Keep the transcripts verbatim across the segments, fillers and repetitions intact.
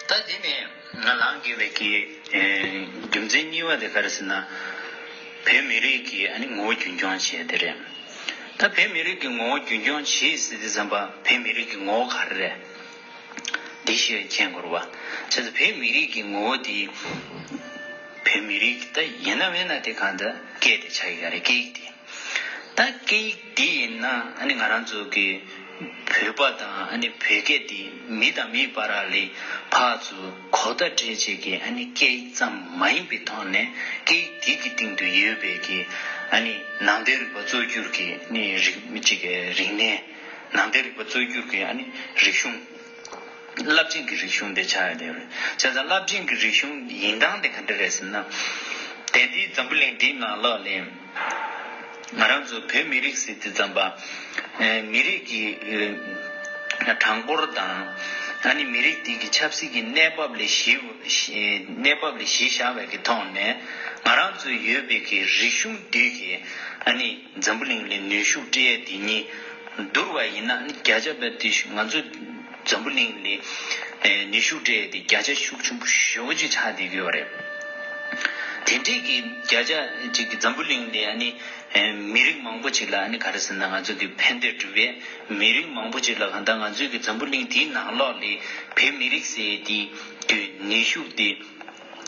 ད་དེ་ནས་ང་ལངས་དགོས་པའི་གི་རྒྱུ་མཚན་གཉིས་པ་དེ་ག་རེ་ཟེར་ན། བོད་མི་རིགས་ཀྱི་ཨ་ནི་ངོ་བོ་རྒྱུན་སྐྱོང་བྱས་དེ་རེད། ད་བོད་མི་རིགས་ཀྱི་ངོ་བོ་རྒྱུན་སྐྱོང་བྱེད་ཟེར་དུས་ཙམ་པ་བོད་མི་རིགས་ཀྱི་ངོ་བོ་ག་རེ་རེད། འདི་ཤེས་མཁྱེན་དགོས་རེད་བ། བྱས་ཙང་བོད་མི་རིགས་ཀྱི་ངོ་བོ་དེ། བོད་མི་རིགས་ད་ཡིན་ན་མིན་ན་དེ་གང་ལྟར་སྐད་དེ་ཆགས་ཀྱི་ཡོད་རེད། སྐད་ཡིག་དེ། ད་སྐད་ཡིག་དེ་ཡིན་ན་ཨ་ནི་ང་རང་ཚོ་གི་བོད་པ་དང་ཨ་ནི་བོད་སྐད་དེ་མི་དང་མིའི་བར་ལ་ཕར་ཚུར་གོ་བརྡ་སྤྲད་བྱེད་ཀྱི་ཨ་ནི་སྐད་ཡིག་ཙམ་མ་ཡིན་པའི་ཐོག་ནས། སྐད་ཡིག་དེ་གི་སྟེང་དུ་ཡོད་པའི་གི་ཨ་ནི་ནང་བསྟན་རིག་པ་གཙོ་གྱུར་གྱི་ཨ་ནི་རིག་གཅིག་གི་རིག་གནས། ནང་བསྟན་རིག་པ་གཙོ་གྱུར་གྱི་ཨ་ནི་རིག་གཞུང་། རླབས་ཆེན་གྱི་རིག་གཞུང་དེ་ཆགས་ཡོད་རེད། བྱས་ཙང་རླབས་ཆེན་གྱི་རིག་གཞུང་ཡིན་སྟངས་དེ་ག་འདྲ་རེད་ཟེར་ན། དེང་དུས་འཛམ་བུ་གླིང་འདིའི་ནང་ལོགས་ལ་ང་རང་ཚོ་བོད་མི་རིགས་ཟེར་དུས་ཙམ་པ། ཨེ། མི་རིགས་ཀྱི་ཨེ། གྲངས་འབོར་དང་། ཨ་ནི་མི་རིགས་དེ་གི་ཆབ་སྲིད་ཀྱི་གནས་བབ་ལ་གཞི་གནས་བབ་ལ་གཞི་བཞག་པའི་གི་ཐོག་ནས། ང་རང་ཚོ་ཡོད་པའི་གི་རིག་གཞུང་འདི་གི་ཨ་ནི་འཛམ་བུ་གླིང་ལ་ནུས་ཤུགས་སྤྲད་ཡས་དེ་གཉིས་བསྡུར་བ་ཡིན་ན། བརྒྱ་ཆ་བརྒྱ་དེ་ང་ཚོ་འཛམ་བུ་གླིང་ལ་ནུས་ཤུགས་སྤྲད་དེ་བརྒྱ་ཆ་ཤུགས་ཆེན་པོ་ཞེ་པོ་ཅིག་ཆགས་བསྡད་ཀྱི་ཡོད་རེད། དེ་འདྲའི་གི་བརྒྱ་ཆ་ཅིག་གི་འཛམ་བུ་གླིང་ལ་ཨ་ནི་མི་རིགས་མང་པོ་ཅིག་ལ་ཨ་ནི་ག་རེ་ཟེར་ན། ང་ཚོ་གི་ཕན་བདེ་སྒྲུབ་པའི་མི་རིགས་མང་པོ་ཅིག་ལ། གང་ལྟར་ང་ཚོའི་གི་འཛམ་བུ་གླིང་དེའི་ནང་ལོགས་ལ་བོད་མི་རིགས་ཟེར་དེ་དུས་ནུས་ཤུགས་དེ།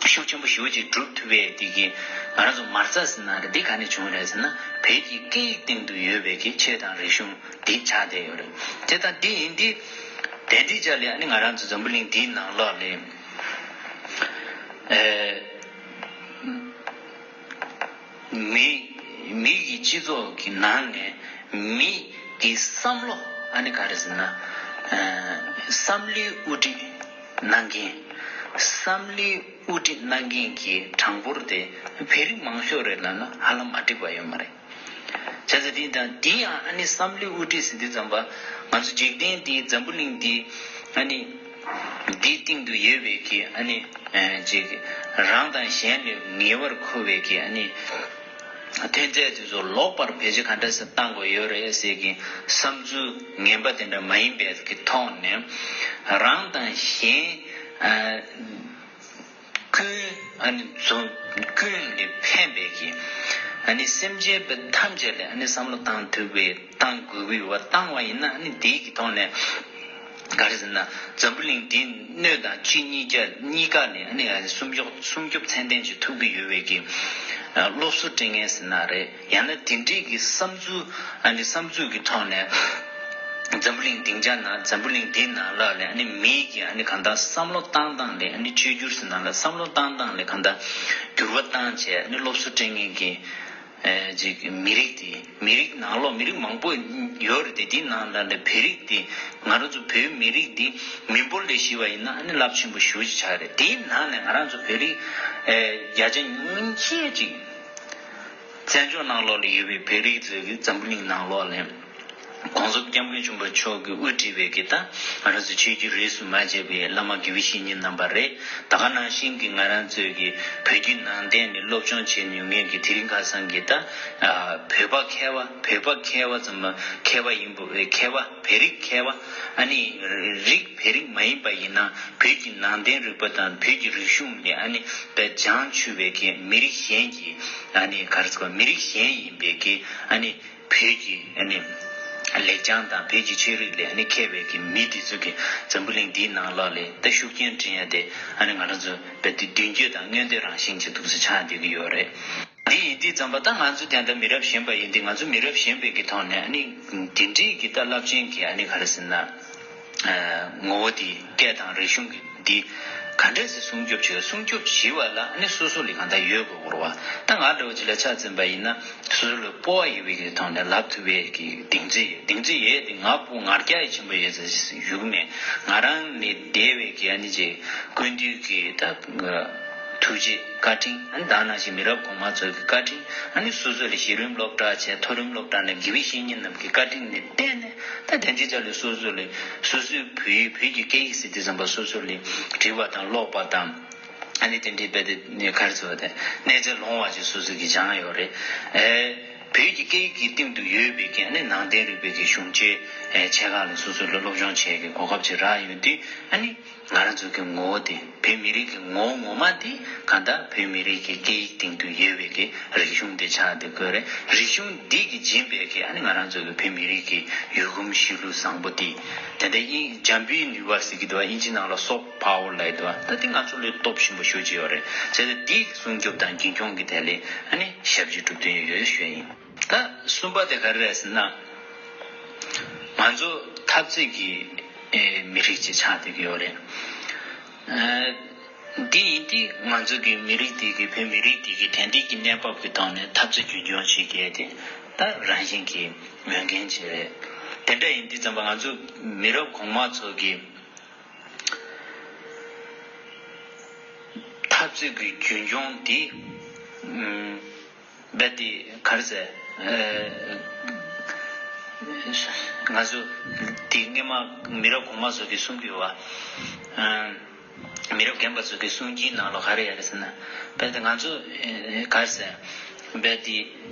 ཤུགས་ཆེན་པོ་ཞེ་པོ་ཅིག་སྒྲུབ་ཐུབ་པའི་དེ་གི་ང་རང་ཚོ་མ་རྩ་ཟེར་ན་རེད། འདི་ག་ནས་བྱུང་རེད་ཟེར་ན། བོད་ཀྱི་སྐད་ཡིག་སྟེང་དུ་ཡོད་པའི་གི་ཆོས་དང་རིག་གཞུང་འདི་ཆགས་བསྡད་ཡོད་རེད། དེ་ལྟར་འདི་ཡིན་དུས། དེ་འདི་ཅག་ལ་ཨ་ནི་ང་རང་ཚོ་འཛམ་བུ་གླིང་འདིའི་ནང་ལོགས་ལ། ཨེ། མི་མི་གི་སྤྱི་ཚོགས་ཀྱི་ནང་ནས་མི་གི་བསམ་བློ་ཨ་ནི་ག་རེ་ཟེར་ན། ཨེ། བསམ་བློའི་དབུ་ཁྲིད་གནང་མཁན། བསམ་བློའི་དབུ་ཁྲིད་གནང་མཁན་གྱི་གྲངས་འབོར་དེ་བོད་རིགས་མང་ཤོས་རེད་ལབ་ན་ཧ་ལམ་མ་འགྲིག་པ་ཡོད་མ་རེད། བྱས་ཙང་དེ་དང་དེ་ཡང་ཨ་ནི་བསམ་བློའི་དབུ་ཁྲིད་ཟེར་དུས་ཙམ་པ། ང་ཚོ་འཇིག་རྟེན་འདི་འཛམ་བུ་གླིང་འདི་ཨ་ནི་འདིའི་སྟེང་དུ་ཡོད་པའི་གི་ཨ་ནི་ཅིག་རང་དང་གཞན་ལས་ངེས་པར་མཁོ་བའི་གི་ཨ་ནི་ཐོན་རྫས་དེ་ཚོ་ལོག་པར་བེད་སྤྱོད་ག་འདྲ་ཞིག་བཏང་དགོས་ཡོད་རེད་ཟེར་གི་བསམ་ཚུལ་ངན་པ་དེ་འདྲ་མ་ཡིན་པའི་གི་ཐོག་ནས། རང་དང་གཞན་ཨ། ཀུན། ཨ་ནི་འཛོམས། ཀུན་ལ་ཕན་པའི་གི་ཨ་ནི་སེམས་ཅན་པ་ཐམས་ཅད་ལ་ཨ་ནི་བསམ་བློ་བཏང་ཐུབ་པའི། བཏང་དགོས་ཀྱི་ཡོད་པ། བཏང་བ་ཡིན་ན་ཨ་ནི་དེའི་གི་ཐོག་ནས་ག་རེ་ཟེར་ན། འཛམ་བུ་གླིང་འདི་སྣོད་དང་དཔྱིད་གཉིས་ཀ། གཉིས་ཀ་ནས་ཨ་ནི་སྲུང་སྐྱོབ། སྲུང་སྐྱོབ་ཚད་ལྡན་ཅིག་ཐུབ་ཀྱི་ཡོད་པའི་གི་སློབ་གསོ་སྤྲད་མཁན་ཟེར་ན་རེད། ཡང་ན་དེ་འདྲའི་གི་བསམ་ཚུལ། ཨ་ནི་བསམ་ཚུལ་གྱི་ཐོག་ནས་འཛམ་བུ་གླིང་སྡིངས་ཆ་ནང་། འཛམ་བུ་གླིང་འདིའི་ནང་ལོགས་ལ་ཨ་ནི་མིའི་གི་ཨ་ནི་གང་ལྟར་བསམ་བློ་བཏང་སྟངས་ལ། ཨ་ནི་བཅོས་བསྒྱུར་ཟེར་ན་ལ། བསམ་བློ་བཏང་སྟངས་ལ་གང་ལྟར་འགྱུར་བ་བཏང་བྱས། ཨ་ནི་སློབ་གསོ་སྤྲད་མཁན་གྱི་ཨེ། ཅིག་མི་རིགས་དེ། མི་རིགས་ནང་ལོགས་མི་རིགས་མང་པོ་ཡོད་རེད་དེ། དེའི་ནང་ལ་ལ་བོད་རིགས་དེ། ང་རང་ཚོ་བོད་མི་རིགས་དེ་མི་འབོར་ལ་གཞི་བ་ཡིན་ན་ཨ་ནི་རླབས་ཆེན་པོ་ཞེ་པོ་ཅིག་ཆགས་རེད། དེའི་ནང་ནས་ང་རང་ཚོ་བོད་རིགས་ཨེ། བརྒྱ་ཆ་ཉུང་ཤས་ཅིག་བཙན་བྱོལ་ནང་ལོགས་ལ་ཡོད་པའི་བོད་རིགས་ཚོས་ཀྱི་འཛམ་བུ་གླིང་ནང་ལོགས་ལ་༸གོང་ས་༸སྐྱབས་མགོན་ཆེན་པོ་མཆོག་གིས་དབུ་ཁྲིད་པའི་གི་ད་ང་རང་ཚོ་ཆོས་བརྒྱུད་རིས་སུ་མ་ཆད་པའི་བླ་མ་དགེ་བའི་བཤེས་གཉེན་རྣམ་པ་རེད། ད་ག་ནང་བཞིན་གྱི་ང་རང་ཚོའི་གི་བོད་བརྒྱུད་ནང་བསྟན་ནས་སློབ་སྦྱོང་བྱེད་མྱོང་མཁན་གྱི་དེ་རིང་ཁ་སང་གི་ད་བོད་པ་མཁས་པ། བོད་པ་མཁས་པ་ཙམ་མ་མཁས་པ་ཡིན་པ། མཁས་པ། བོད་རིགས་མཁས་པ། ཨ་ནི་རིགས། བོད་རིགས་མ་ཡིན་པ་ཡིན་ན་བོད་ཀྱི་ནང་བསྟན་རིག་པ་དང་བོད་ཀྱི་རིག་གཞུང་ལ་ཨ་ནི་ད་བྱང་ཆུབ་པའི་གི་མི་རིགས་གཞན་གྱི་ཨ་ནི་ག་རེ་ཟེར་བ། མི་རིགས་གཞན་ཡིན་པའི་གི་ཨ་ནི་བོད་ཀྱི་ཨ་ནི་ལེགས་བྱང་དང་བོད་ཀྱི་ཆོས་རིག་ལ་ཨ་ནི་མཁས་པའི་གི་མི་དེ་ཚོ་གི་འཛམ་བུ་གླིང་འདིའི་ནང་ལོགས་ལ་ད་ཤུགས་རྐྱེན་སྤྲད་ཡ་དེ་ཨ་ནི་ང་རང་ཚོ་རྦད་དེ་མདུན་སྐྱོད་དང་མངོན་འདོད་རང་བཞིན་གྱི་འདུག་སེ་ཆགས་བསྡད་ཀྱི་ཡོད་རེད། འདི་ཡིན་དུས་ཙམ་པ་ད་ང་ཚོ་དེ་འདྲ་མི་རབས་གཞོན་པ་ཡིན་དུས། ང་ཚོ་མི་རབས་གཞོན་པའི་གི་ཐོག་ནས་ཨ་ནི་འདི་འདྲའི་གི་ད་རླབས་ཆེན་གྱི་ཨ་ནི་ག་རེ་ཟེར་ན། ངོ་བོ་འདི། སྐད་དང་རིག་གཞུང་གི་འདི་ག་འདྲས་སེ་སྲུང་སྐྱོབ་བྱེད། སྲུང་སྐྱོབ་བྱེད་པ་ལ་ཨ་ནི་སོ་སོ་ལ་གང་ལྟར་ཡོད་དགོས་རེད་བ། ད་ང་འདྲ་བོ་ཅིག་ལ་ཆ་མཚོན་པ་ཡིན་ན། སོ་སོ་ལ་སྤོབས་པ་ཡོད་པའི་གི་ཐོག་ནས་ལབ་ཐུབ་པའི་གི་གདེང་ཚོད་ཡོད། གདེང་ཚོད་ཡོད་དེ། ང་སྤུ་ང་རྒྱ་ཡི་ཆེན་པོ་ཡོད་ཟེར་ཞུ་གི་མེད། ང་རང་ལས་འདས་པའི་གི་ཨ་ནི་ཅིག་སྐུ་མདུན་གྱི་ད་ཐུགས་རྗེ་བཀའ་དྲིན། ཨ་ནི་ད་ནང་བཞིན་མི་རབས་གོང་མ་ཚོ་གི་བཀའ་དྲིན། ཨ་ནི་སོ་སོ་ལས་གཞི་རིམ་སློབ་གྲྭ་བྱས། མཐོ་རིམ་སློབ་གྲྭ་ནས་དགེ་བའི་བཤེས་གཉེན་རྣམས་ཀྱི་བཀའ་དྲིན་ལ་བརྟེན་ནས། ད་དེ་འདྲའི་ཆ་ལ་སོ་སོ་ལས། སོ་སོའི་བོད་ཡིག། བོད་ཀྱི་སྐད་ཡིག་ཟེར་དུས་ཙམ་པ་སོ་སོ་ལས་བྲིས་པ་དང་ཀློག་པ་དང་། ཨ་ནི་དེ་འདྲའི་རྦད་དེ་ག་རེ་ཟེར་བ་དེ། གནས་ཚད་ལོངས་པ་ཅིག་སོ་སོ་གིས་སྦྱངས་ཡོད་རེད། ཨེ། བོད་ཀྱི་སྐད་ཡིག་གི་སྟེང་དུ་ཡོད་པའི་གི་ཨ་ནི་ནང་བསྟན་རིག་པའི་གི་གཞུང་ཆེན་ཆེ་ཁག་ལ་སོ་སོ་ལ་སློབ་སྦྱོང་བྱེད་ཀྱི་གོ་སྐབས་ཅིག་རག་ཡོད་དུས། ཨ་ནི་ ང་རང་ཚོ་གི་ངོ་བོ་དེ། བོད་མི་རིགས་ཀྱི་ངོ་བོ་ངོ་མ་དེ་གང་ལྟར་བོད་མི་རིགས་ཀྱི་སྐད་ཡིག་སྟེང་དུ་ཡོད་པའི་གི་རིག་གཞུང་དེ་ཆགས་བསྡད་དགོས་རེད། རིག་གཞུང་འདི་གི་སྦྱིན་པའི་གི་ཨ་ནི་ང་རང་ཚོ་གི་བོད་མི་རིགས་ཀྱི་ཡུལ་གོམས་གཤིས་ལུགས་བཟང་པོ་དེ། དེ་འདྲ་ཨིན། འཇམ་པའི་ནུས་པ་ཟེར་གི་འདུག་བ། ཨིན་ཇི་ནང་ལ་soft power ལབ་ཀྱི་འདུག་བ། ད་དེ་ང་ཚོ་ལ་སྟོབས་ཆེན་པོ་ཞེ་པོ་ཅིག་ཡོད་རེད། བྱས་ཙང་དེ་སྲུང་སྐྱོབ་དང་རྒྱུན་འཁྱོངས་ཀྱི་ཐད་ལ་ཨ་ནི་ཞབས་ཕྱི་སྒྲུབ་འདོད་ཡོད་ཞུ་ཡིན། ད་གསུམ་པ་དེ་ག་རེ་རེད་ཟེར་ན། ང་ཚོ་འཐབ་རྩོད་ཀྱི་ཨེ་མི་རིགས་ཅིག་ཆགས་བསྡད་ཀྱི་ཡོད་རེད། ཨ་འདི་ཡིན་དུས་ང་ཚོ་གི་མི་རིགས་འདི་གི་བོད་མི་རིགས་འདི་གི་དེང་དུས་ཀྱི་གནས་བབ་ཀྱི་ཐོག་ནས་འཐབ་རྩོད་རྒྱུན་འཁྱོངས་བྱེད་མཁན་དེ་ད་རང་བཞིན་གྱི་འོས་འགན་ཅིག་རེད། དེ་འདྲ་ཡིན་དུས་ཙམ་པ་ང་ཚོ་མི་རབས་གོང་མ་ཚོ་གི་འཐབ་རྩོད་ཀྱི་རྒྱུན་འཁྱོངས་འདི། ཨུམ། རྦད་དེ་ག་རེ་ཟེར། ཨེ། ང་ཚོ་དེ་སྔོན་མ་མི་རབས་གོང་མ་ཚོ་གིས་གསུང་གི་ཡོད་པ། ཨ་མི་རབས་རྒན་པ་ཚོ་གི་གསུང་གི་ནང་ལོགས་ག་རེ་ཡོད་རེད་ཟེར་ན། རྦད་དེ་ང་ཚོ་ཨེ་ག་རེ་ཟེར། རྦད་དེ་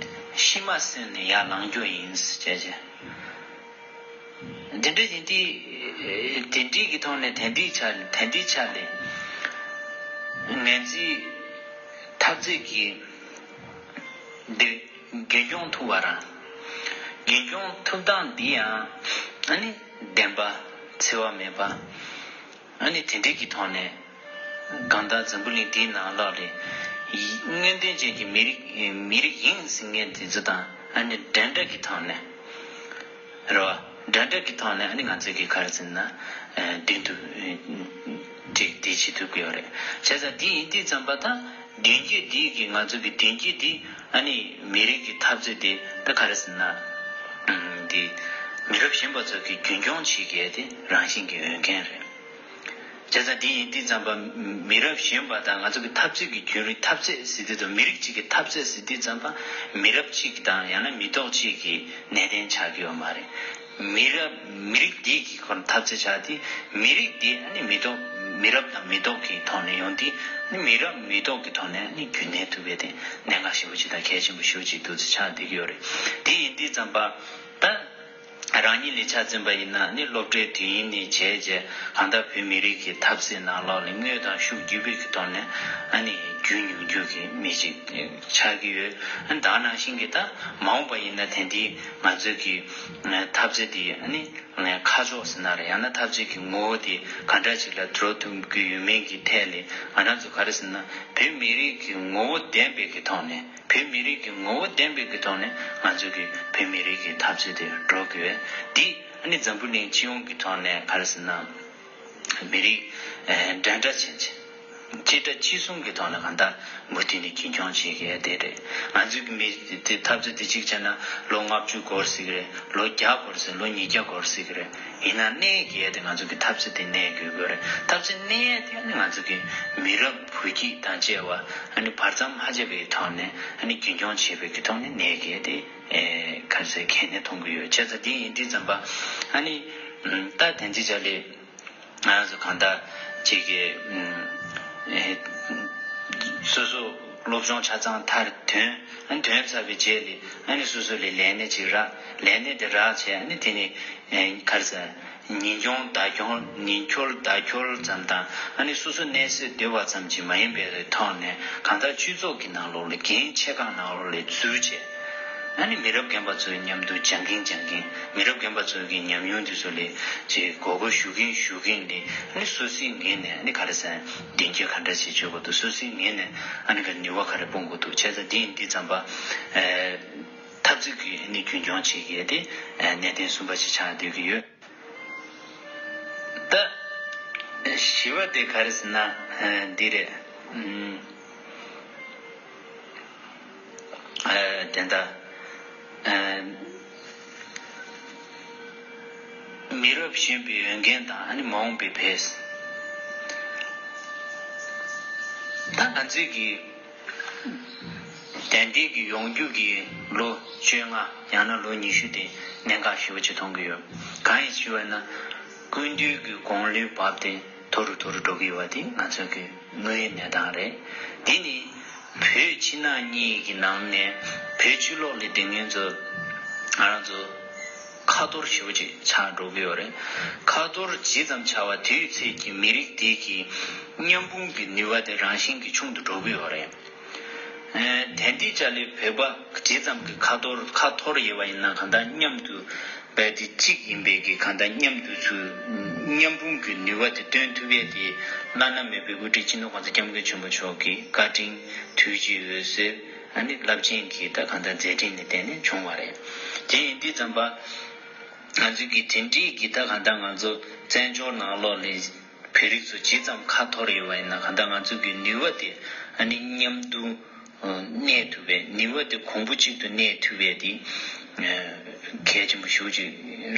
ཤི་མ་ཟིན་ནས་ཡར་ལངས་རྒྱུ་ཡིན་ཟེར་བྱས་བྱས། འདི་འདྲ་ཡིན་དུས། དེ་འདྲའི་གི་ཐོག་ནས་དེ་འདྲའི་ཆ་དེ་འདྲའི་ཆ་ལས། ངན་རྩིས་འཐབ་རྩོད་ཀྱི་འདི་རྒྱུན་སྐྱོང་ཐུབ་པ་རང་། རྒྱུན་སྐྱོང་ཐུབ་སྟངས་འདི་ཡང་ཨ་ནི་བདེན་པ་འཚེ་བ་མེད་པ། ཨ་ནི་དེ་འདྲའི་གི་ཐོག་ནས་གང་ལྟར་འཛམ་བུ་གླིང་འདིའི་ནང་ལོགས་ལ་ཡི་དངོས་བདེན་ཅན་གྱི་མི་རིགས་མི་རིགས་ཡིན་ཟེར་མཁན་དེ་ཚོ་དང་ཨ་ནི་འདྲ་འདྲ་གི་ཐོག་ནས་རེད་བ། འདྲ་འདྲ་གི་ཐོག་ནས་ཨ་ནི་ང་ཚོས་གི་ག་རེ་ཟེར་ན་མདུན་དུ་འགྲིག་འདི་བྱེད་ཐུབ་ཀྱི་ཡོད་རེད། བྱས་ཙང་འདི་ཡིན་དུས་ཙམ་པ་ད་མདུན་སྐྱོད་འདི་གི་ང་ཚོ་གི་མདུན་སྐྱོད་འདི་ཨ་ནི་མི་རིགས་ཀྱི་འཐབ་རྩོད་འདི་ད་ག་རེ་ཟེར་ན་འདི་མི་རབས་གཞོན་པ་ཚོ་གི་རྒྱུན་སྐྱོང་བྱེད་མཁན་དེ་རང་བཞིན་གྱི་འོས་འགན་རེད། བྱས་ཙང་འདི་ཡིན་དུས་ཙམ་པ་མི་རབས་གཞོན་པ་དང་ང་ཚོ་གི་འཐབ་རྩོད་ཀྱི་རྒྱུན་རིང་འཐབ་རྩོད་ཟེར་དུས་དང་མི་རིགས་གཅིག་གི་འཐབ་རྩོད་ཟེར་དུས་ཙམ་པ་མི་རབས་གཅིག་དང་ཡང་ན་མི་ཐོག་གཅིག་གི་གནད་དོན་ཆགས་ཀྱི་ཡོད་མ་རེད། མི་རབས་མི་རིགས་འདི་གི་ཁོ་ན་འཐབ་རྩོད་ཆགས་དུས་མི་རིགས་འདི་ཨ་ནི་མི་ཐོག་མི་རབས་དང་མི་ཐོག་གི་ཐོག་ནས་ཡོང་དུས་ཨ་ནི་མི་རབས་མི་ཐོག་གི་ཐོག་ནས་ཨ་ནི་རྒྱུན་གནས་ཐུབ་པའི་དེ་གནད་འགག་ཞེ་པོ་ཅིག་དང་གལ་ཆེན་པོ་ཞེ་པོ་ཅིག་འདུག་ཚེ་ཆགས་བསྡད་ཀྱི་ཡོད་རེད། དེ་ཡིན་དུས་ཙམ་པ་ད། རང་ཉིད་ལ་ཆ་འཛིན་པ་ཡིན་ན་ནི་སློབ་གྲྭའི་དུས་ཡུན་ནས་བྱས་རྗེས་གང་ལྟར་བོད་མི་རིགས་ཀྱི་འཐབ་རྩོད་ནང་ལོགས་ལ་དངོས་དང་ཤུགས་རྒྱུད་པའི་གི་ཐོག་ནས་ཨ་ནི་རྒྱུན་ཡོང་རྒྱུ་གི་མི་ཅིག་ཆགས་ཀྱི་ཡོད། ཨ་ནི་ད་ནང་བཞིན་གྱི་ད་མ་འོངས་པ་ཡིན་ན་དེ་འདིའི་ང་ཚོའི་གི་འཐབ་རྩོད་དེ་ཨ་ནི་ཁ་ཕྱོགས་ཟེར་ན་རེད། ཡང་ན་འཐབ་རྩོད་ཀྱི་ངོ་བོ་དེ་ག་འདྲ་ཅིག་ལ་འགྲོ་ཐུབ་ཀྱི་ཡོད་མེད་ཀྱི་ཐད་ལ་ང་རང་ཚོ་ག་རེ་ཟེར་ན་བོད་མི་རིགས་ཀྱི་ངོ་བོ་ལྡན་པའི་གི་ཐོག་ནས། བོད་མི་རིགས་ཀྱི་ངོ་བོ་ལྡན་པའི་གི་ཐོག་ནས་ང་ཚོ་གི་བོད་མི་རིགས་ཀྱི་འཐབ་རྩོད་དེ་འགྲོ་དགོས། འདི་ཨ་ནི་འཛམ་བུ་གླིང་སྤྱི་ཡོངས་ཀྱི་ཐོག་ནས་ག་རེ་ཟེར་ན། མི་རིགས་ཨེ་འདྲ་འདྲ་ཕྱིན་ཆད་གཅིག་འདྲ་གཅིག་མཚུངས་ཀྱི་ཐོག་ནས་གང་ལྟར་མུ་མཐུད་ནས་རྒྱུན་འཁྱོངས་བྱེད་དགོས་དེ་རེད། ང་ཚོའི་གི་མི་དེ་འཐབ་རྩོད་དེ་གཅིག་བྱས་ན་ལོ་ལྔ་བཅུ་འགོར་སྲིད་ཀྱི་རེད། ལོ་བརྒྱ་འགོར་སྲིད། ལོ་ཉིས་བརྒྱ་འགོར་སྲིད་ཀྱི་རེད། ཡིན་ན་གནས་དགོས་དེ་ང་ཚོ་གི་འཐབ་རྩོད་དེ་གནས་དགོས་དགོས་རེད། འཐབ་རྩོད་གནས་དེ་ཨ་ནི་ང་ཚོ་གི་མི་རབས་བུ་སྐྱེས་དང་བཅས་པ་ཨ་ནི་བར་མཚམས་ཧ་ཅང་བའི་ཐོག་ནས་ཨ་ནི་རྒྱུན་འཁྱོངས་བྱེད་པའི་གི་ཐོག་ནས་གནས་དགོས་དེ་ཨེ་ག་ཚོད་གལ་གནད་མཐོང་གི་ཡོད། བྱས་ཙང་དེ་ཡིན་དུས་ཙམ་པ་ཨ་ནི་ད་དེ་འདྲའི་ཆ་ལས་ང་ཚོ་གང་ལྟར་ཅིག་གི་ཨེ་སོ་སོ་སློབ་སྦྱོང་ཆ་ཚང་མཐར་ཐོན། ཨ་ནི་ཐོན་ཚར་བའི་རྗེས་ལ་ཨ་ནི་སོ་སོ་ལ་ལས་གནས་ཅིག་རག་ལས་གནས་དེ་རག་བྱས་ཨ་ནི་དེ་ནི་ཨེ་ག་རེ་ཟེར། ཉིན་གྱོང་ཟླ་གྱོང་ཉིན་འཁྱོལ་ཟླ་འཁྱོལ་ཙམ་དང་ཨ་ནི་སོ་སོ་གནས་སའི་སྡོད་པ་ཙམ་གྱིས་མ་ཡིན་པའི་ཐོག་ནས་གང་ལྟར་སྤྱི་ཚོགས་ཀྱི་ནང་ལོགས་ལ་འགན་ཆེ་ཁག་ནང་ལོགས་ལ་འཛུལ་བྱས། ཨ་ནི་མི་རབས་རྒན་པ་ཚོའི་མཉམ་དུ་སྦྱང་གིན་སྦྱང་གིན་མི་རབས་རྒན་པ་ཚོའི་གི་ཉམས་མྱོང་དེ་ཚོ་ལ་ཅིག་མགོ་སྐོར་ཞུ་གིན་ཞུ་གིན་ལ་ཨ་ནི་སོ་སོའི་ངོས་ནས་ཨ་ནི་ག་རེ་ཟེར་མདུན་སྐྱོད་ག་འདྲ་ཞིག་བྱེད་དགོས་འདུག་སོ་སོའི་ངོས་ནས་ཨ་ནི་ག་ནུས་པ་ག་རེ་སྤུངས་དགོས་འདུག་བྱས་ཙང་འདི་ཡིན་འདི་ཙམ་པ་ཨེ་འཐབ་རྩོད་ཀྱི་ཨ་ནི་རྒྱུན་འཁྱོངས་བྱེད་ཀྱི་དེ་ཨེ་གནད་དོན་གསུམ་པ་ཞིག་ཆགས་བསྡད་ཀྱི་ཡོད། ད་བཞི་པ་དེ་ག་རེ་ཟེར་ན་འདི་རེད། དེ་འདྲ་མི་རབས་གཞོན་པའི་འོས་འགན་དང་ཨ་ནི་མ་འོངས་པའི་བེད། ད་ང་ཚོས་ཀྱི་དེ་འདྲའི་གི་ཡོང་རྒྱུ་གི་ལོ་བཅོ་ལྔ་ཡང་ན་ལོ་ཉི་ཤུ་དེ་གནད་འགག་ཞེ་པོ་ཅིག་མཐོང་གི་ཡོད། གང་ཡིན་ཞུ་བ་ན་སྐུ་མདུན་གྱི་དགུང་ལོའི་བབ་དེ་མཐོ་རུ་མཐོ་རུ་འགྲོ་གི་ཡོད་པ་དེ་ང་ཚོ་གི་དངོས་ཡོད་གནས་སྟངས་རེད། དེ་ནི་བོད་ཕྱི་ནང་གཉིས་ཀྱི་ནང་ནས་བོད་ཕྱི་ལོགས་ལ་སྡོད་མཁན་ཚོ་ང་རང་ཚོ་ཁ་ ཁ་འཐོར་ཞེ་པོ་ཅིག་ཆགས་འགྲོ་གི་ཡོད་རེད། ཁ་འཐོར་ཇི་ཙམ་ཆགས་པ་དེའི་ཚད་ཀྱིས་མི་རིགས་དེ་གི་མཉམ་སྤུངས་ཀྱི་ནུས་པ་དེ་རང་བཞིན་གྱིས་ཆུང་དུ་འགྲོ་གི་ཡོད་རེད། ཨེ། དེ་འདྲའི་ཆ་ལས་བོད་པ་ཇི་ཙམ་གྱི་ཁ་འཐོར་ཁ་འཐོར་ཡོད་པ་ཡིན་ན་གང་ལྟར་མཉམ་དུ་བས་དེ་གཅིག་ཡིན་པའི་གི་གང་ལྟར་མཉམ་དུ་ཚུར་མཉམ་སྤུངས་ཀྱི་ནུས་པ་དེ་སྟོན་ཐུབ་ཡས་དེ་བླ་ན་མེད་པའི་སྐུ་བགྲེས་སྤྱི་ནོར་གོང་ས་སྐྱབས་མགོན་ཆེན་པོ་མཆོག་གི་བཀའ་དྲིན་ཐུགས་རྗེ་འོད་ཟེར། ཨ་ནི་རླབས་ཆེན་གྱི་ད་གང་ལྟར་མཛད་འཕྲིན་ལ་བརྟེན་ནས་བྱུང་བ་རེད། དེ་ཡིན་དུས་ཙམ་པ་ང་ཚོས་ཀྱི་དེ་འདྲའི་གི་ད་གང་ལྟར་ང་ཚོ་བཙན་བྱོལ་ནང་ལོགས་ལ་བོད་རིགས་ཚོ་ཇི་ཙམ་ཁ་འཐོར་ཡོད་པ་ཡིན་ན་གང་ལྟར་ང་ཚོ་གི་ནུས་པ་དེ་ཨ་ནི་མཉམ་དུ་གནས་ཐུབ་པའི་ནུས་པ་དེ་གོང་བུ་གཅིག་ཏུ་གནས་ཐུབ་པའི་དེ་གལ་ཆེན་པོ་ཞེ་པོ་ཅིག་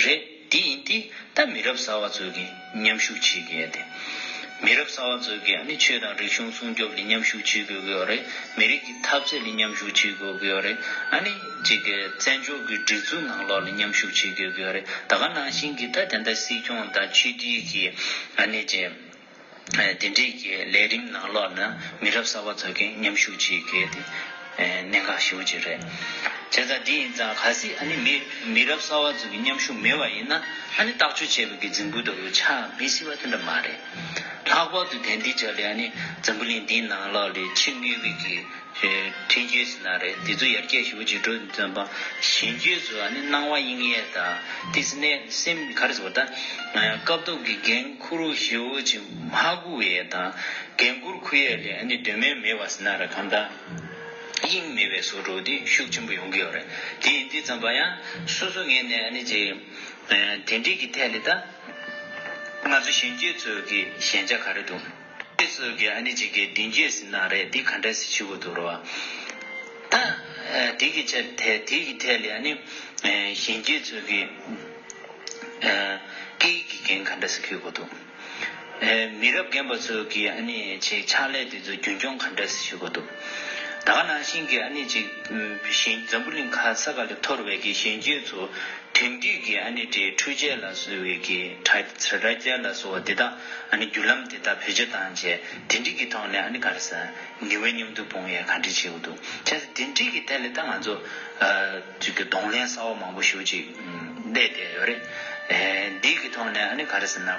རེད། དེ་ཡིན་དུས་ད་མི་རབས་གསར་པ་ཚོས་ཀྱི་མཉམ་ཞུགས་བྱེད་དགོས་ཏེ། མི་རབས་གསར་པ་ཚོས་ཀྱི་ཨ་ནི་ཆོས་དང་རིག་གཞུང་སྲུང་སྐྱོབ་ལ་མཉམ་ཞུགས་བྱེད་དགོས་ཀྱི་ཡོད་རེད། མི་རིགས་ཀྱི་འཐབ་རྩོད་ལ་མཉམ་ཞུགས་བྱེད་དགོས་ཀྱི་ཡོད་རེད། ཨ་ནི་ཅིག་གི་བཙན་བྱོལ་གྱི་སྒྲིག་འཛུགས་ནང་ལོགས་ལ་མཉམ་ཞུགས་བྱེད་དགོས་ཀྱི་ཡོད་རེད། ད་ག་ནང་བཞིན་གྱི་ད་དེ་འདྲ་སྲིད་སྐྱོང་དང་སྤྱི་འཐུས་ཀྱི་ཨ་ནི་ཅིག་དེ་འདྲའི་གི་ལས་རིམ་ནང་ལོགས་ན་མི་རབས་གསར་པ་ཚོ་གིས་མཉམ་ཞུགས་བྱེད་དགོས་དེ་གནད་འགག་ཞེ་པོ་ཅིག་རེད། བྱས་ཙང་དེ་ཡིན་ཙང་གལ་སྲིད་ཨ་ནི་མི་མི་རབས་གསར་པ་ཚོ་གི་མཉམ་ཞུགས་མེད་པ་ཡིན་ན་ཨ་ནི་ཐག་གཅོད་བྱས་པའི་གི་རྫུན་བུ་ལྟ་བུ་ཆགས་མི་སྲིད་པ་དེ་འདྲ་མ་རེད། ལྷག་པར་དུ་དེ་འདྲའི་ཆ་ལ་ཨ་ནི་འཛམ་བུ་གླིང་འདིའི་ནང་ལོགས་ལ་ཕྱི་དངུལ་གྱི་གི་མཐུན་རྐྱེན་ཟེར་ན་རེད། དེ་ཚོ་ཡར་རྒྱས་ཞེ་པོ་ཅིག་འགྲོ་དུས་ཙམ་པ་གཞོན་སྐྱེས་ཚོ་ཨ་ནི་སྣང་བ་གཡེང་ཡས་དང་དེ་ནས་སེམས་ག་རེ་ཟེར་བ་ད་སྐབས་ཐོག་གི་འགན་འཁུར་ཞེ་པོ་ཅིག་མ་འཁུར་ཡས་དང་འགན་འཁུར་འཁུར་ཡས་ལས་ཨ་ནི་འདོད་མོས་མེད་པ་ཟེར་ན་རེད། གང་ལྟར་གཡེང་མེད་པའི་བཟོ་འདྲ་དེ་ཤུགས་ཆེན་པོ་ཡོང་གི་ཡོད་རེད། དེ་ཡིན་དུས་ཙམ་པ་ཡང་སོ་སོ་ངོས་ནས་ཨ་ནི་ཅིག་དེ་འདྲའི་གི་ཐད་ལ་ད་ང་ཚོ་གཞོན་སྐྱེས་ཚོའི་གི་ཞན་ཆ་ག་རེ་འདུག་དེ་ཚོ་གི་ཨ་ནི་ཅིག་གི་མདུན་སྐྱོད་ཟེར་ན་རེད། དེ་ག་འདྲ་ཞིག་བྱེད་དགོས་འདུག་རོ། ད་དེ་གི་ཆ་དེ་དེ་གི་ཐད་ལ་ཨ་ནི་གཞོན་སྐྱེས་ཚོ་གི་སྐད་ཡིག་གི་འགན་ག་འདྲ་ཞིག་འཁུར་དགོས་འདུག་མི་རབས་རྒན་པ་ཚོ་གི་ཨ་ནི་ཆེ་ཕྱག་ལས་དེ་ཚོ་རྒྱུན་སྐྱོང་ག་འདྲ་ཞིག་བྱེད་དགོས་འདུག་ད་ག་ནང་བཞིན་གི་ཨ་ནི་ཅིག་གཞན་འཛམ་བུ་གླིང་ག་ས་ག་ལ་འཐོར་བའི་གི་གཞོན་སྐྱེས་ཚོ་དེང་དུས་ཀྱི་ཨ་ནི་དེ་འཕྲུལ་ཆས་ལ་སོགས་པའི་གི་ཊེག་ཊེག་ནོ་ལོ་ཇི་ལ་སོགས་པ་དེ་དག་ཨ་ནི་བརྒྱུད་ལམ་དེ་དག་བེད་སྤྱོད་བཏང་བྱས་དེ་འདྲའི་གི་ཐོག་ནས་ཨ་ནི་ག་རེ་ཟེར་ནུས་པ་མཉམ་དུ་སྤུངས་ཡས་ག་འདྲ་བྱེད་དགོས་འདུག་བྱས་ཙང་དེ་འདྲའི་གི་ཐད་ལ་ད་ང་ཚོ་ཅིག་གི་གདོང་ལེན་གསར་པ་མང་པོ་ཞེ་པོ་ཅིག་སླེབས་བསྡད་ཡོད་རེད། འདི་གི་ཐོག་ནས་ཨ་ནི་ག་རེ་ཟེར་ན་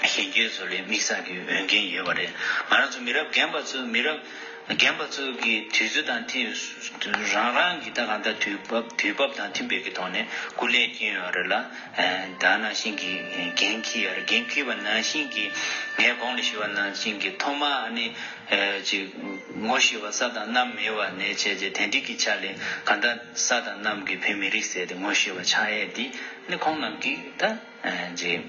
གཞོན་སྐྱེས་ཚོ་ལ་དམིགས་བསལ་གྱི་འོས་འགན་ཡོད་པ་རེད། ང་རང་ཚོ་མི་རབས་རྒན་པ་ཚོ་མི་རབས་རྒན་པ་ཚོ་གི་དུས་ཚོད་དང་མཐུན་རང་རང་གི་ད་གང་ལྟར་དུས་བབ་དུས་བབ་དང་མཐུན་པའི་གི་ཐོག་ནས་སྐུ་ལས་བསྐྱོན་ཡོད་རེད་ལ། ད་ནང་བཞིན་གྱི་འགན་འཁྱེར་ཡོད་རེད། འགན་འཁྱེར་བ་ནང་བཞིན་གྱི་ངས་གོང་ལ་ཞུས་པ་ནང་བཞིན་གྱི་ཐོག་མ་ཨ་ནི་ཅིག་ངོ་ཤེས་པ་ས་དང་གནམ་མེད་པ་ནས་བྱས་རྗེས་དེ་འདྲ་གི་ཆ་ལས་གང་ལྟར་ས་དང་གནམ་གྱི་བོད་མི་རིགས་ཟེར་ཏེ་ངོ་ཤེས་པ་ཆགས་ཡས་འདི་ནི་ཁོང་རྣམས་ཀྱིས་ད་ཅིག་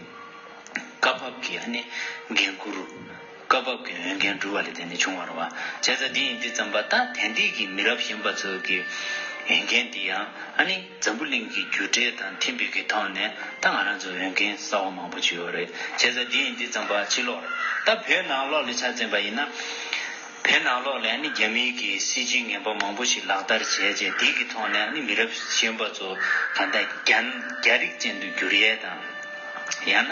སྐབས་བབ་ཀྱི་ཨ་ནི་འགན་འཁུར། སྐབས་བབ་ཀྱི་འོས་འགན་བསྒྲུབས་པ་ལས་དེ་ནི་བྱུང་བ་རེད་བ། བྱས་ཙང་འདི་ཡིན་དུས་ཙམ་པ་ད་དེང་དུས་ཀྱི་མི་རབས་གཞོན་པ་ཚོ་གི་འོས་འགན་འདི་ཡང་ཨ་ནི་འཛམ་བུ་གླིང་གི་འགྱུར་འགྲོས་དང་མཐུན་པའི་གི་ཐོག་ནས་ད་ང་རང་ཚོ་འོས་འགན་གསར་པ་མང་པོ་ཅིག་ཡོད་རེད། བྱས་ཙང་འདི་ཡིན་དུས་ཙམ་པ་ཕྱི་ལོགས་ད་བོད་ནང་ལོགས་ལ་ཆ་མཚོན་པ་ཡིན་ན། བོད་ནང་ལོགས་ལ་ཨ་ནི་རྒྱ་མིའི་གི་སྲིད་བྱུས་ངན་པ་མང་པོ་ཞིག་ལག་བསྟར་བྱས་རྗེས་དེ་གི་ཐོག་ནས་ཨ་ནི་མི་རབས་གཞོན་པ་ཚོ་གང་ལྟར་རྒྱ་རྒྱ་རིགས་ཅན་དུ་འགྱུར་ཡས་དང་། ཡང་ན་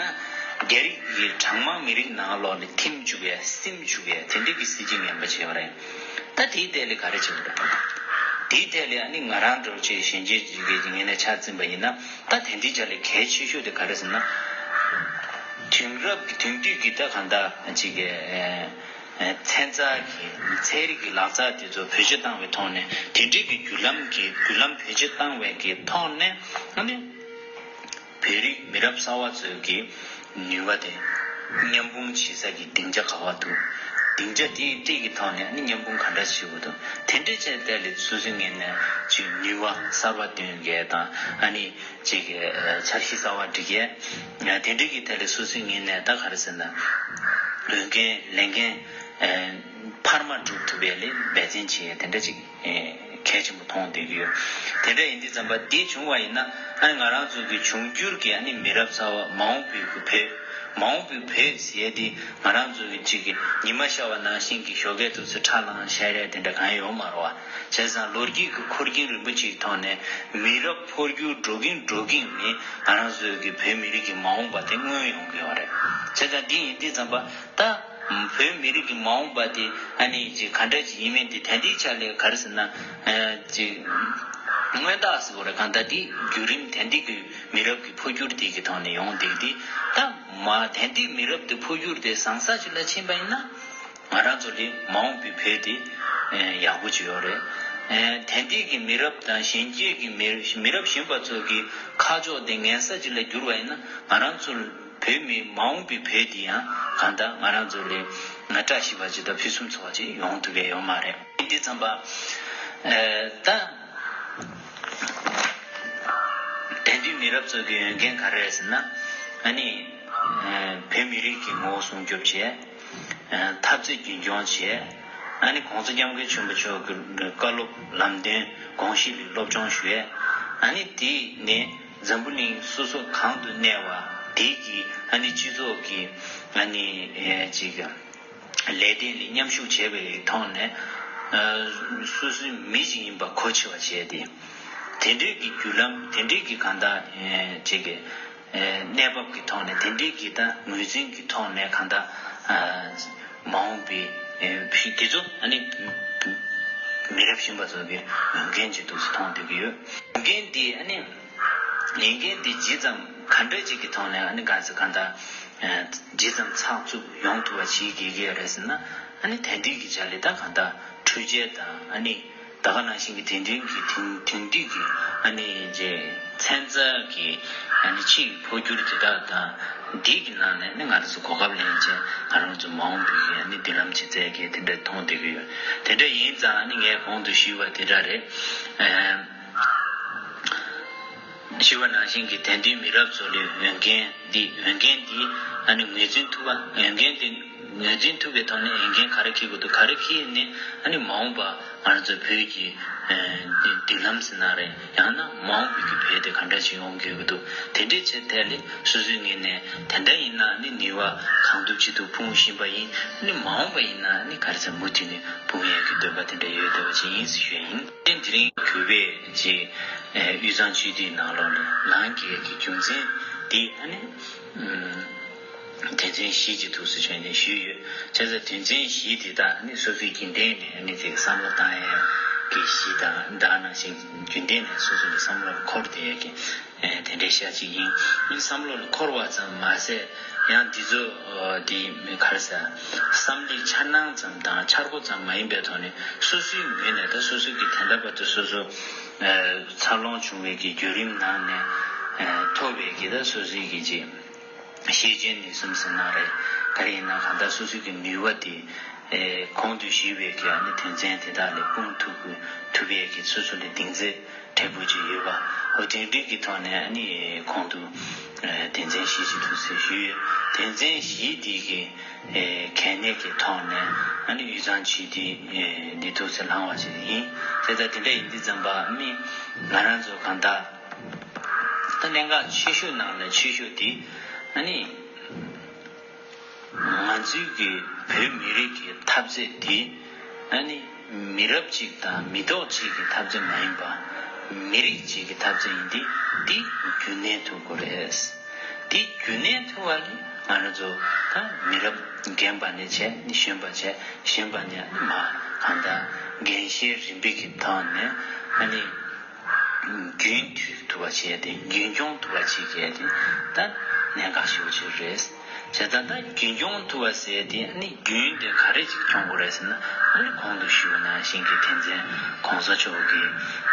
རྒྱ་རིགས་ཀྱི་གྲངས་མང་མི་རིགས་ནང་ལོགས་ལ་ཐིམ་བཅུག་ཡས་སིམ་བཅུག་ཡས་དེ་འདྲ་གི་སྲིད་བྱུས་ངན་པ་བྱས་པ་རེད། ད་དེའི་ཐད་ལ་ག་རེ་བྱེད་དགོས་རེད། དེའི་ཐད་ལ་ཨ་ནི་ང་རང་འདྲ་བོ་ཅིག་གཞོན་སྐྱེས་ཅིག་གི་ངོས་ནས་ཆ་མཚོན་པ་ཡིན་ན་ད་དེ་འདྲའི་ཆ་ལ་གལ་ཆེ་ཤོས་དེ་ག་རེ་ཟེར་ན། དེང་རབས་ཀྱི་དེང་དུས་ཀྱི་ད་གང་ལྟར་ཅིག་གི་ཚན་རྩལ་གྱི་ཚན་རིག་གི་ལག་རྩལ་དེ་ཚོ་བེད་སྤྱོད་བཏང་བའི་ཐོག་ནས་དེ་འདྲའི་གི་བརྒྱུད་ལམ་གྱི་བརྒྱུད་ལམ་བེད་སྤྱོད་བཏང་བའི་གི་ཐོག་ནས་ཨ་ནི། བོད་རིགས་མི་རབས་གསར་པ་ཚོའི་གི་ནུས་པ་དེ་མཉམ་སྤུངས་བྱེད་ས་ཀྱི་སྡིངས་ཆ་ག་པར་འདུག་སྡིངས་ཆ་དེའི་སྟེང་གི་ཐོག་ནས་ཨ་ནི་མཉམ་སྤུངས་ག་འདྲ་བྱེད་དགོས་འདུག་དེ་འདྲའི་ཆེད་དེ་ལས་སོ་སོའི་ངོས་ནས་ཅིག་ནུས་པ་གསར་པ་འདོན་མཁན་དང་ཨ་ནི་ཅིག་འཆར་གཞི་གསར་པ་སྒྲིག་མཁན་དེ་འདྲའི་གི་ཐད་ལས་སོ་སོའི་ངོས་ནས་ད་ག་རེ་ཟེར་ན་འོས་འགན་ལས་འགན་འཕར་མ་སྒྲུབ་ཐུབ་པའི་ལས་འབད་བརྩོན་བྱེད་ཡས་དེ་འདྲ་ཅིག་གལ་ཆེན་པོ་མཐོང་བསྡད་ཀྱི་ཡོད། དེ་འདྲ་ཡིན་དུས་ཙམ་པ་འདི་བྱུང་བ་ཡིན་ན་ཨ་ནི་ང་རང་ཚོ་གི་འབྱུང་འགྱུར་གྱི་ཨ་ནི་མི་རབས་གསར་པ་མ་འོངས་པའི་གི་བོད་མ་འོངས་པའི་བོད་ཟེར་ཡས་འདི་ང་རང་ཚོ་གི་གཅིག་གི་ཉི་མ་ཤར་བ་ནང་བཞིན་གྱི་ཞོགས་ཀས་ཐུགས་སུ་ཁྲ་ལངས་ཤར་ཡས་དེ་འདྲ་གང་ཡང་ཡོད་མ་རེད་བ། བྱས་ཙང་ལོ་རྒྱུས་ཀྱི་འཁོར་གྱིན་རིམ་པ་གཅིག་ཐོག་ནས་མི་རབས་འཕོ་འགྱུར་འགྲོ་གིན་འགྲོ་གིན་ནི་ང་རང་ཚོ་གི་བོད་མི་རིགས་ཀྱི་མ་འོངས་པ་དེ་མངོན་ཡོང་གི་ཡོད་རེད། བྱས་ཙང་འདི་ཡིན་དུས་ཙམ་པ་ད། བོད་མི་རིགས་ཀྱི་མ་འོངས་པ་དེ་ཨ་ནི་ཅིག་ག་འདྲ་ཅིག་ཡིན་མིན་དེ་ད་ལྟའི་ཆ་ལས་ག་རེ་ཟེར་ན་ཅིག་ མངོན་རྟགས་ཟེར་བ་རེད། གང་ལྟར་དེ་བརྒྱུད་རིམ་དན་ཏིག་གི་མི་རབས་ཀྱི་འཕོ་འགྱུར་དེ་གི་ཐོག་ནས་ཡོང་བསྡད་དེ། ད་མ་དན་ཏིག་མི་རབས་དེ་འཕོ་འགྱུར་དེ་བཟང་ས་ཞིག་ལ་ཕྱིན་པ་ཡིན་ན། ང་རང་ཚོ་ལ་མ་འོངས་པའི་བོད་དེ་ཡག་པོ་ཅིག་ཡོད་རེད། དན་ཏིག་གི་མི་རབས་དང་གཞོན་སྐྱེས་ཀྱི་མི་མི་རབས་གཞོན་པ་ཚོ་གི་ཁ་ཕྱོགས་དེ་ངན་ས་ཅིག་ལ་བསྒྱུར་བ་ཡིན་ན། ང་རང་ཚོ་བོད་མི་མ་འོངས་པའི་བོད་དེ་ཡང་གང་ལྟར་ང་རང་ཚོ་ལ་བཀྲ་ཤིས་པ་ཅིག་དང་ཕུན་སུམ་ཚོགས་པ་ཅིག་ཡོང་ཐུབ་ཡས་ཡོད་མ་རེད། དེ་འདྲ་ཙམ་པ་ད། དེང་དུས་མི་རབས་ཚོ་གི་འོས་འགན་ག་རེ་རེད་ཟེར་ན། ཨ་ནི། བོད་མི་རིགས་ཀྱི་ངོ་བོ་སྲུང་སྐྱོབ་བྱས། འཐབ་རྩོད་རྒྱུན་འཁྱོངས་བྱས། ཨ་ནི་༸གོང་ས་༸སྐྱབས་མགོན་ཆེན་པོ་མཆོག་གི་བཀའ་སློབ་ལམ་སྟོན་དགོངས་གཞི་ལ་སློབ་སྦྱོང་ཞུས། ཨ་ནི་དེ་ནས་འཛམ་བུ་གླིང་སོ་སོ་གང་དུ་གནས་པ་དེ་གི་ཨ་ནི་སྤྱི་ཚོགས་ཀྱི་ཨ་ནི་ཅིག་ལས་དོན་ལ་མཉམ་ཞུགས་བྱས་པའི་ཐོག་ནས། སོ་སོའི་མི་ཞིག་ཡིན་པ་གོ་ཆེ་བ་བྱས་ཏེ། དེ་འདྲའི་གི་བརྒྱུད་ལམ་དེ་འདྲའི་གི་གང་ལྟར་ཅིག་གི་གནས་བབ་ཀྱི་ཐོག་ནས། དེ་འདྲའི་གི་ད་ངོས་འཛིན་གྱི་ཐོག་ནས་གང་ལྟར་མ་འོངས་པའི་དེ་ཚོ་ཨ་ནི་མི་རབས་གཞོན་པ་ཚོ་གི་འོས་འགན་ཅིག་འདུག་སེ་མཐོང་བསྡད་ཀྱི་ཡོད། འོས་འགན་དེ་ཨ་ནི། ལས་འགན་དེ་ཇི་ཙམ་ག་འདྲ་ཅིག་གི་ཐོག་ནས་ཨ་ནི་ག་ཚོད་གང་ལྟར་ཇི་ཙམ་ཚགས་ཚུད་ཡོང་ཐུབ་པ་བྱེད་དགོས་ཀྱི་རེད་ཟེར་ན། ཨ་ནི་དེང་དུས་ཀྱི་ཆ་ལ་ད་གང་ལྟར་འཕྲུལ་ཆས་དང་། ཨ་ནི་ད་ག་ནང་བཞིན་གྱི་དེང་དུས་ཀྱི་དེང་དེང་དུས་ཀྱི་ཨ་ནི་ཅིག་ཚན་རྩལ་གྱི་ཨ་ནི་ཕྱིའི་འཕོ་འགྱུར་དེ་དག་དང་། འདི་གི་ནང་ནས་ཨ་ནི་ང་རང་ཚོ་གོ་སྐབས་ལེན་བྱས། ང་རང་ཚོ་མ་འོངས་པའི་གི་ཨ་ནི་མདུན་ལམ་ཅིག་བཙལ་གི་དེ་འདྲ་མཐོང་བསྡད་ཀྱི་ཡོད། དེ་འདྲ་ཡིན་ཙང་ཨ་ནི་ངས་གོང་དུ་ཞུས་པ་དེ་འདྲ་རེད། ཞུས་པ་ནང་བཞིན་གྱི་དེང་དུས་མི་རབས་ཚོ་ལ་འོས་འགན་འདི། འོས་འགན་འདི་ཨ་ནི་ངོས་འཛིན་ཐུབ་པ། འོས་འགན་འདི་ངོས་འཛིན་ཐུབ་པའི་ཐོག་ནས་འོས་འགན་ག་རེ་འཁྱེར་དགོས་འདུག་ག་རེ་འཁྱེར་ནས་ཨ་ནི་མ་འོངས་པ་ང་རང་ཚོ་བོད་ཀྱི་མདུན་ལམ་ཟེར་ན་རེད། ཡང་ན་མ་འོངས་པའི་གི་བོད་དེ་ག་འདྲ་ཞིག་ཡོང་དགོས་ཀྱི་འདུག་དེ་འདྲའི་ཆེད་ཐད་ལ་སོ་སོའི་ངོས་ནས་དེ་འདྲ་ཡིན་ན་ཨ་ནི་ནུས་པ་གང་ཐུབ་ཅི་ཐུབ་སྤུངས་བཞིན་པ་ཡིན། ཨ་ནི་མ་འོངས་པ་ཡིན་ན་ཨ་ནི་ག་རེ་ཟེར། མུ་མཐུད་ནས་སྤུངས་ཡས་ཀྱི་འདོད་པ་དེ་འདྲ་ཡོད་བསྡད་པ་ཅིག་ཡིན་ཟེར་ཞུ་ཡ་ཡིན། དེ་རིང་གུས་པས་ཅིག་དབུས་གཙང་སྤྱི་འཐུས་ནང་ལོགས་ལ་ལངས་དགོས་ཀྱི་རྒྱུ་མཚན་འདི་ཨ་ནི་དོན་ཚན་བཞི་ཅིག་འདུག་སེ་བྱས་ནས་ཞུས་ཡོད། བྱས་ཙང་དོན་ཚན་བཞི་དེ་དག་ཨ་ནི་སོ་སོའི་རྒྱུན་ལྡན་ནས་ཨ་ནི་ཅིག་བསམ་བློ་བཏང་ཡས་ཀྱི་བཞི་དང་། ད་ནང་བཞིན་རྒྱུན་ལྡན་ནས་སོ་སོ་ལ་བསམ་བློ་ལ་འཁོར་བསྡད་ཡས་ཀྱི་དེ་འདྲའི་ཤ་ཅིག་ཡིན། ཨ་ནི་བསམ་བློ་ལ་འཁོར་བ་ཙམ་མ་ཟད། ཡང་འདི་ཚོ་འདི་ག་རེ་ཟེར། བསམ་བློའི་འཆར་སྣང་ཙམ་དང་འཆར་སྒོ་ཙམ་མ་ཡིན་པའི་ཐོག་ནས། སོ་སོའི་ངོས་ནས་ད་སོ་སོ་གི་དེ་འདྲ་བར་དུ་སོ་སོ་འཚར་ལོངས་བྱུང་བའི་གི་བརྒྱུད་རིམ་ནང་ནས་ཐོབ་པའི་གི་ད་སོ་སོའི་གི་ཅིག་ཤེས་བྱའི་ནུས་གསུམ་ཟེར་ན་རེད། ག་རེ་ཡིན་ན་གང་ལྟར་སོ་སོའི་གི་ནུས་པ་དེ་གོང་དུ་ཞུས་པའི་གི་ཨ་ནི་དོན་ཚན་དེ་དག་ལ་སྤུངས་ཐུབ་དགོས། ཐུབ་པའི་གི་སོ་སོ་ལ་གདེང་ཚོད་མཁྲེགས་པོ་ཅིག་ཡོད་པ། འོ་དེ་འདྲའི་གི་ཐོག་ནས་ཨ་ནི་གོང་དུ་དོན་ཚན་བཞི་ཅིག་འདུག་སེ་ཞུས་ཡོད། དོན་ཚན་བཞི་དེ་གི་གལ་གནད་ཀྱི་ཐོག་ནས་ཨ་ནི་དབུས་གཙང་སྤྱི་འཐུས་འདི་འདུག་སེ་ལངས་པ་ཅིག་ཡིན། དེ་ལྟར་དེ་འདྲ་ཡིན་དུས་ཙམ་པ་ཨ་ནི་ང་རང་ཚོ་གང་ལྟར། ད་གནད་འགག་ཆེ་ཤོས་ནང་ལས་ཆེ་ཤོས་དེ་ཨ་ནི་ང་ཚོའི་གི་བོད་མི་རིགས་ཀྱི་འཐབ་རྩོད་དེ་ཨ་ནི་མི་རབས་གཅིག་དང་མི་ཐོག་གཅིག་གི་འཐབ་རྩོད་མ་ཡིན་པ། མི་རིགས་གཅིག་གི་འཐབ་རྩོད་ཡིན་དུས། འདི་རྒྱུན་གནས་ཐུབ་དགོས་རེད། འདི་རྒྱུན་གནས་ཐུབ་པ་ལ་ང་རང་ཚོ་ད་མི་རབས་རྒན་པ་ནས་བྱས་ནས་གཞོན་པ་བྱས། གཞོན་པ་ནས་ཨ་ནི་མར་གང་ལྟར་འགན་བཞེས་རིམ་པ་གི་ཐོག་ནས་ཨ་ནི། རྒྱུན་མཐུད་ཐུབ་པ་བྱས་ཏེ། རྒྱུན་སྐྱོང་ཐུབ་པ་བྱེད་མཁན་དེ་ད་གནད་འགག་ཆེ་བ་ཞིག་རེད། བྱས་ཙང་ད་རྒྱུན་སྐྱོང་ཐུབ་པ་ཟེར་དེ་ཨ་ནི་རྒྱུན་དེ་ག་རེ་ཅིག་སྐྱོང་དགོས་རེད་ཟེར་ན། ཨ་ནི་གོང་དུ་ཞུས་པ་ནང་བཞིན་གྱི་དོན་ཚན་གོང་ས་མཆོག་གི་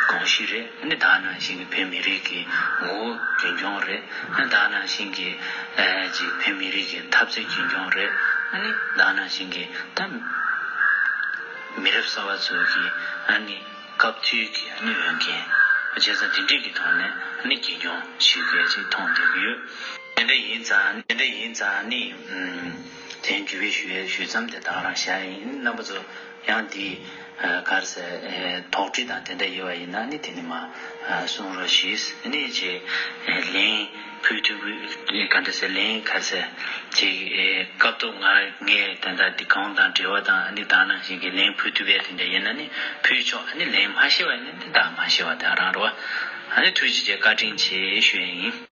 དགོངས་གཞི་རེད། ཨ་ནི་ད་ནང་བཞིན་གྱི་བོད་མི་རིགས་ཀྱི་ངོ་བོ་རྒྱུན་སྐྱོང་རེད། ཨ་ནི་ད་ནང་བཞིན་གྱི་ཨ་ཅིག་བོད་མི་རིགས་ཀྱི་འཐབ་རྩོད་རྒྱུན་སྐྱོང་རེད། ཨ་ནི་ད་ནང་བཞིན་གྱི་ད་མི་རབས་གསར་པ་ཚོ་གི་ཨ་ནི། སྐབས་དུས་ཀྱི་ཨ་ནི་འོས་འགན། བྱས་ཙང་དེ་འདྲས་ཀྱི་ཐོག་ནས་ཨ་ནི་རྒྱུན་སྐྱོང་བྱེད་དགོས་ཅེས་མཐོང་བསྡད་ཀྱི་ཡོད། དེ་འདྲ་ཡིན་ཙང་། དེ་འདྲ་ཡིན་ཙང་ཨ་ནི། དེ་རིང་གུས་པས་ཞུ་ཡས་ཞུ་མཚམས་དེ་ད་ག་རང་བཞག་ཡིན། རྣམ་པ་ཚོ་ཡང་དེ་ག་རེ་ཟེར། དོགས་འདྲི་དང་དེ་འདྲ་ཡོད་པ་ཡིན་ན་ཨ་ནི་དེ་ནི་མར་གསུང་རོགས་ཞུས། ཨ་ནི་ཅེས་ལན། ཕུལ་ཐུབ་ཀྱི་ག་འདྲ་ཟེར། ལན་ག་ཟེར་ཅིག་སྐབས་ཐོག་ང་ངས་ད་ལྟ་འདི་གང་དང་འབྲེལ་བ་དང་ཨ་ནི་ད་ནང་བཞིན་གྱི་ལན་ཕུལ་ཐུབ་པའི་དེ་འདྲ་ཡིན་ན་ནི་ཕུལ་ཆོག་ཨ་ནི་ལན་མ་ཤེས་པ་ཡིན་ན་ནི་ད་མ་ཤེས་པ་དེ་རང་རེད་བ། ཨ་ནི་ཐུགས་རྗེ་ཆེ། བཀའ་དྲིན་ཆེ་ཞུ་ཡ་ཡིན།